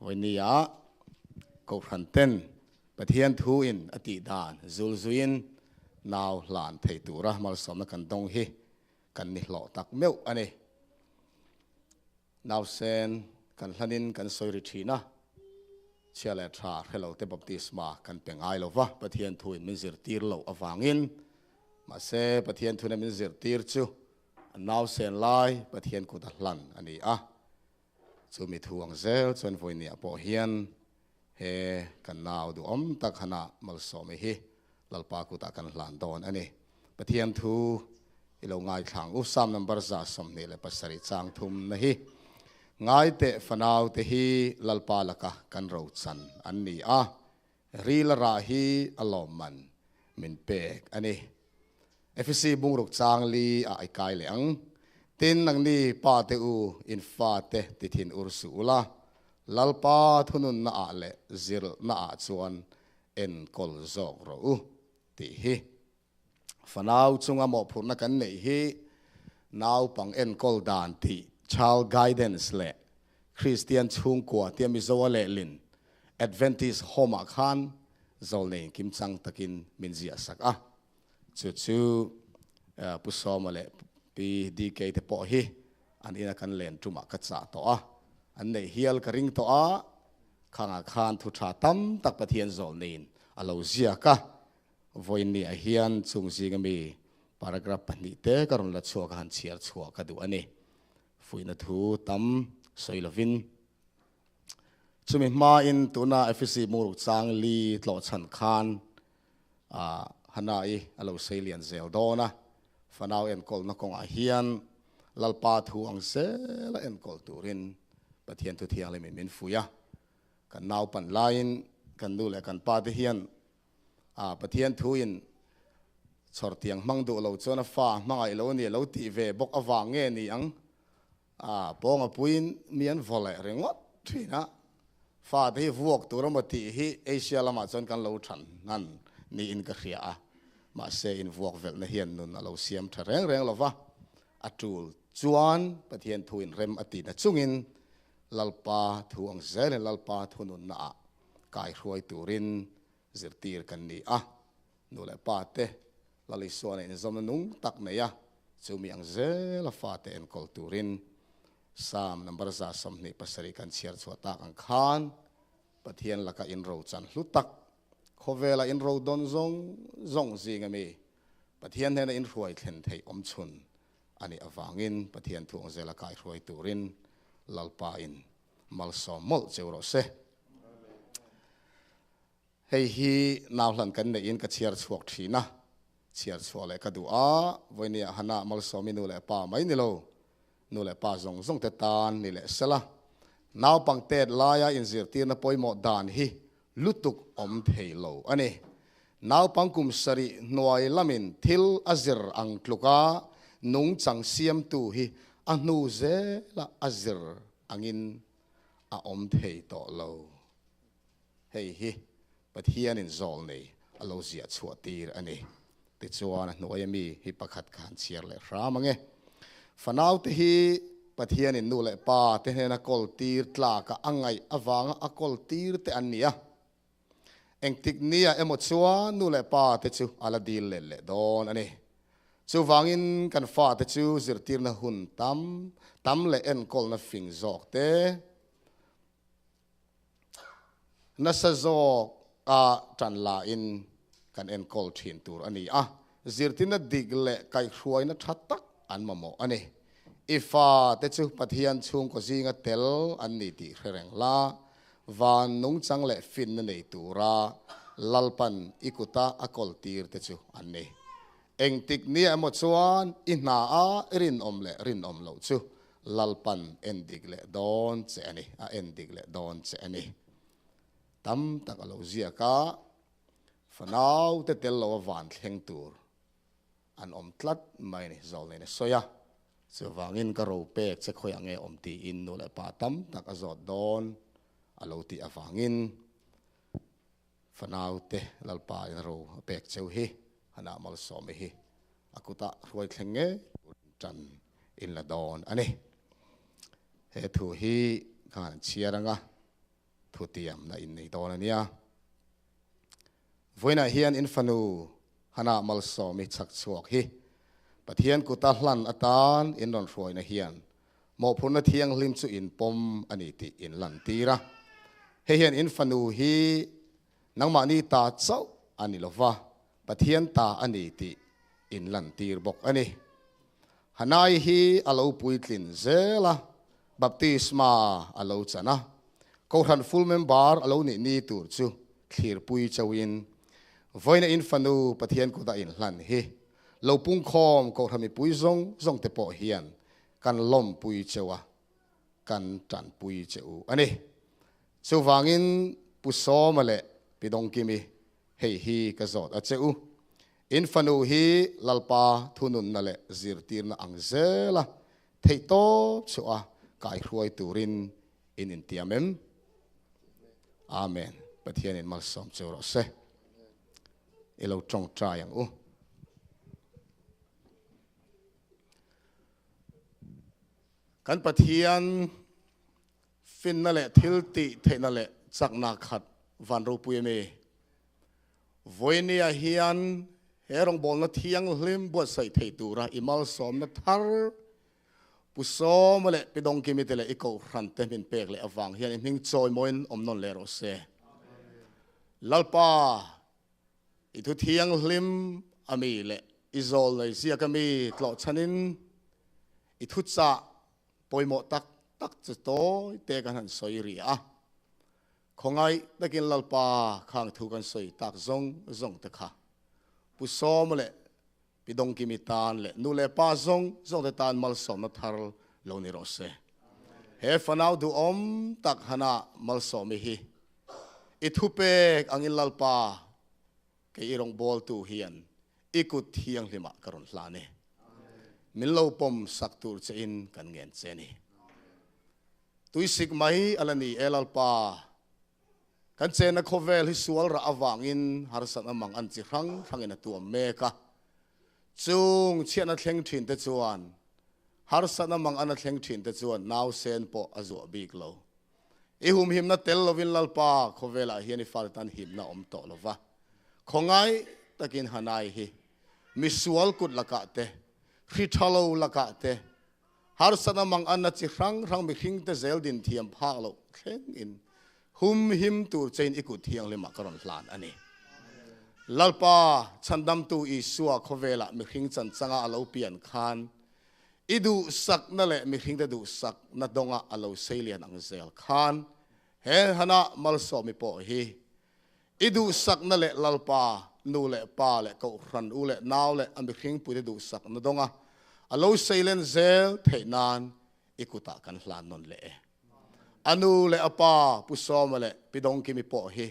Vawinia Kohhran ten Pathian thu in a tih dan zul zuiin nau hlan thei tura malsawmna kan dawng hi kan ni hlawh tak meuh a ni. Nausen kan hlanin kan sawi ri thin a, chhia leh tha hre lo te baptisma kan pe ngai lo va, Pathian thu in min zirtir loh avangin. Mahse Pathian thuna min zirtir chu a nausen lai Pathian kut a hlan a ni a. Chumi thu ang zel chuan vawinia pawh hian he kan nau duhawm tak hana malsawmi hi Lalpa kutah kan hlan dawn a ni. Pathian thu i lo ngaithlang u. Psalm number 127 chang thumna hi Ngaiteh fanaute hi Lalpa laka kan rochan an ni a, ril a rah hi a lawmman min pek a ni. Efesi bungruk chang li ah i kai leh ang. Tin, nangni pa te u in fa te ti thin ur suh ula, Lalpa thununna ah leh zirlhna ah chuan enkawl zawk rawh u tih hi. Fanau chunga mawhphurhna kan neih hi naupang enkawl dan tih Child Guidance leh Kristian chhungkua tia Mizoa lehlin Adventist Home ah khan zawlnei kimchang takin min ziah sak a. Chu chu Pu Sawma leh Pi DK te pawh hi an ina kan len tumah ka chah tawh a, an neih hial ka ring tawh a, khangah khan thu tha tam tak Pathian zawlneiin a lo ziak a. Vawiinniah hian chung zinga mi paragraph pahnihte ka rawn la chhuak a han chhiar chhuah ka duh a ni. Fuihna thu tam sawi lovin. Chumi hmain tuna Efesi muruk chang li tlawh chhan khan Hana-i a lo sei lian zel dawn a, fanau enkawlna kawngah hian Lalpa thu ang zela enkawl turin Pathian thu thianghlimin min fuih a. Kan naupan laiin kan nu leh kan pa te hian Pathian thuin chhawrtiang hmang duh lo chuan a fa hmangaih lo a ni a lo tih ve bawk avang nge ni ang? Pawnga puiin mi an vaw leh ringawt thin a, fate hi vuak tur emaw tih hi Asia lamah chuan kan lo than hnan niin ka hria a, mahse invuak velhna hian nun a lo siam tha reng reng lo va, a tul chuan Pathian thu inrem a tihna chungin Lalpa thu ang zelin Lalpa thununnaah kaihruai turin zirtir kan ni a. Nu leh pa te Lal Isuana inzawmna nung tak nei a, chumi ang zela fate enkawl turin Psalm number 127 kan chhiar chhuah tak ang khan Pathian laka inro chan hlu tak, khawvela inro dawn zawng zawng zing ami Pathian hnena inhruai thlen theih awm chhun a nih avangin Pathian thu ang zela kaihruai turin Lalpa in malsawm mawlh cheu rawh se. Hei hi nauhlan kan neihin ka chhiar chhuak thin a, chhiar chhuah leh ka duh a, vawinia Hana Malsawmi nu leh pa mai ni lo, nu leh pa zawng zawng te tan ni leh sela, naupang tet laia inzirtirna pawimawh dan hi lutuk awm thei lo a ni. Naupang kum sarih hnuai lamin thil a zir ang tluka nungchang siamtu hi a hnu zela a zir angin a awm thei tawh lo. Hei hi Pathianin zawlnei a lo ziah chhuah tir a ni. Tichuan a hnuaia mi hi pakhat kha han chhiar leh hram ang e. Fanaute hi Pathianin nu leh pa te hnena kawl tir tlaka a ngaih avanga a kawl tir te an ni a. Engtik nia emaw chuan nu leh pa te chu a la dil let leh dawn a ni. Chuvangin kan fate chu zirtirna hun tam tam leh enkawlna fing zawk te, Nasa zawk a tan lain kan enkawl thin tur a ni a, zirtirna dik leh kaihhruaina tha tak an mamawh a ni. I fate chu Pathian chhungkaw zinga tel an ni tih hre reng la, van nungchang leh finna nei tura Lalpan i kuta a kawltir te chu an ni. Engtik nia emaw chuan i hna a i rinawm leh rinawm loh chu Lalpan en dik leh dawn che a ni, a en dik leh dawn che a ni. Tam tak a lo ziak a, fanaute tel lo a van thleng tur an awm tlat mai a ni, Zawlneina sawi a. Chuvangin ka ro pek che khawiah nge awm tiin nu leh pa tam tak a zawt dawn a lo tih avangin Fanaute Lalpa in ro a pek cheu hi Hana Malsawmi hi a kutah hruai thleng ngei turin tan in la dawn a ni. He thu hi khan an chhiar ang a. Thutiamna in nei dawn a nia. Vawiinah hian in fanu Hannah Malsawmi chhak chhuak hi Pathian kuta hlan atan in rawn hruaina hian mawhphurhna thianghlim chu in pawm a ni tih in lantir a. Hei hian in fanu hi nangmahni ta chauh a ni lova, Pathian ta a ni tih in lantir bawk a ni. Hanai hi a lo puitlin zel a, baptisma a lo chan a, Kohhran full member a lo nih ni tur chu thlirpui chauhin vawiina in fanu Pathian kuta inhlan hi lo pungkhawm Kohhran mipui zawng zawng te pawh hian kan lawmpui cheu a, kan tanpui che u a ni. Chuvangin Pu Sawma leh Pi Dawngkimi Hei hi ka zawt a che u. In fanu hi Lalpa thununna leh zirtirna ang zela theihtawp chhuah a kaihruai turin in intiam em? Amen. Pathianin malsawm cheu rawh se. I lo tawngtai ang u. Kan Pathian Finna leh thil tih theihna leh chakna khat van ropui a mi. Vawinia hian he rawngbawlna thianghlim buatsaih thei tura i malsawmna thar Pu Sawma leh Pi Dawngkimi te leh i Kohhran te min pek leh avang hian i hming chawimawiin awm nawn leh rawh se. Lalpa, i thu thianghlim a mi leh i zawl nei ziak a mi tlawhchhanin i thuchah Pawimawh tak tak chu tawi te kan han sawi rih a, khawngaih takin Lalpa khang thu kan sawi tak zawng zawng te kha Pu Sawma leh Pi Dawngkimi tan leh nu leh pa zawng zawng te tan malsawmna thar lo ni rawh se. He fanau duhawm tak hana malsawmi hi i thupek angin Lalpa kei i rawngbawltu hian I kut thianghlimah ka rawn hlan e. Min lo pawm sak tur che in kan ngen che ni. Tuisik mai a la ni e Lalpa. Kan chenna khawvel hi sual rah avangin harsatna mang an chi hrang hrangin a tuam mek a. Chung chhiatna thleng thin te chuan harsatna mang an a thleng thin te chuan nausen pawh a zuah bik lo. I humhimna tel lovin Lalpa khawvelah hian i fate tan himna awm tawh lo va. Khawngaih takin Hanai hi misual kut lakah te, hri tha lo lakah te, harsatna manganna chi hrang hrang mihringte zel din thiam phak loh thlengin humhim tur chein i kut thianghlimah ka rawn hlan a ni. Lalpa chhandamtu Isua khawvelah mihring chanchanga a lo pian khan I duhsakna leh mihringte duhsakna dawngah a lo sei lian ang zel khan he hana malsawmi pawh hi i duhsakna leh Lalpa, nu leh pa leh Kohhran u leh nau leh a mihringpuite duhsakna dawnga a lo sei len zel theih nan i kutah kan hlan nawn leh e. A nu leh a pa Pu Sawma leh Pi Dawngkimi pawh hi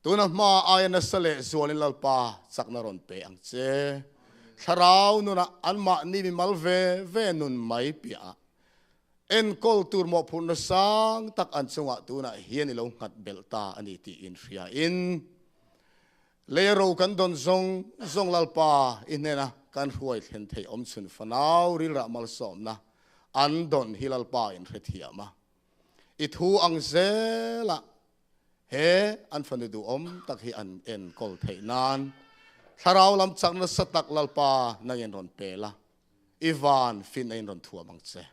tuna hma aia nasa leh zualin Lalpa chakna rawn pe ang che. Thlarau nunah anmahni mimal ve ve nun mai piahah enkawl tur mawhphurhna sang tak an chungah tunah hian i lo nghat belh ta a ni tih inhriain lei ro kan dawn zawng zawng Lalpa i hnena kan hruai thlen theih awmchhun fanau rilrah malsawmna An dawn hi Lalpa in hrethiam a, i thu ang zela he an fanu duhawm tak hi an enkawl theih nan thlarau lam chak nasa tak Lalpa nangin rawn pe la, i van fin a in rawn thuam ang che.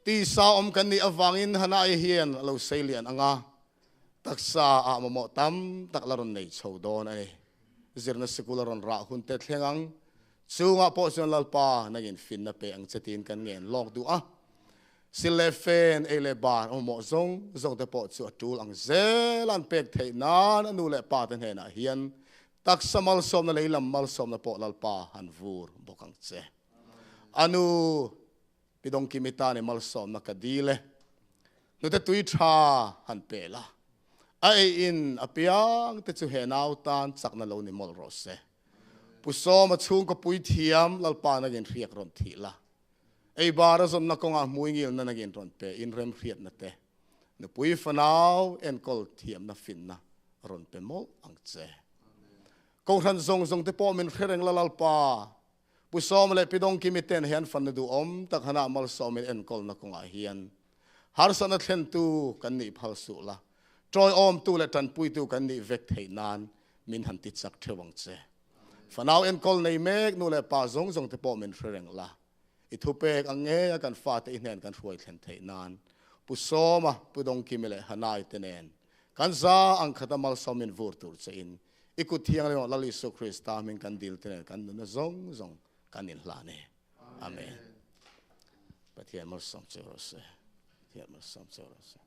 Tisa awm kan nih avangin Hanai hian a lo sei lian ang a, taksa ah mamawh tam tak la rawn nei chho dawn a ni. Zirna sikul a rawn rah hun te thleng ang Chungah pawh chuan Lalpa nangin finna pe ang che tiin kan ngen lawk duh a. Sil leh fen, ei leh bar a mamawh zawng zawng te pawh chu a tul ang zel a an pek theih nan a nu leh pa te hnenah hian taksa malsawmna lei lam malsawmna pawh Lalpa han vur bawk ang che. A nu Pi Dawngkimi tan i malsawmna ka dil e. Hnute tui tha han pe la. A ei in a piang te chu he nau tan chakna lo ni mawlh rawh se. Pu Sawma chhungkaw puithiam Lalpa nangin hriak rawn thih la. Ei bar a zawnna kawngah hmui ngilna nangin rawn pe in remhriatna te, nupui fanau enkawl thiamna finna rawn pe mawlh ang che. Kohhran zawng zawng te pawh min hre reng la Lalpa. Pu Sawma leh Pi Dawngkimi ten hian fanna duhawm tak hanah malsawmin enkawlna kawngah hian harsatna thlentu kan nih phal suh la. Ṭawiawmtu leh ṭanpuitu kan nih vek theih nan min han ti chak ṭheuh ang che. Fanau enkawl nei mek nu leh pa zawng zawng te pawh min hre reng la. I thupek ang ngeia kan fate i hnen kan hruai thlen theih nan Pu Sawma, Pu Dawngkimi leh Hanai te nen kan za ang khata malsawm min vur tur che in i kut thianghlim ah Lal Isua Krista hming kan dil te nen kan nunna zawng zawng kan inhlan e. Amen. Pathian malsawm che rawh se. Pathian malsawm che rawh se.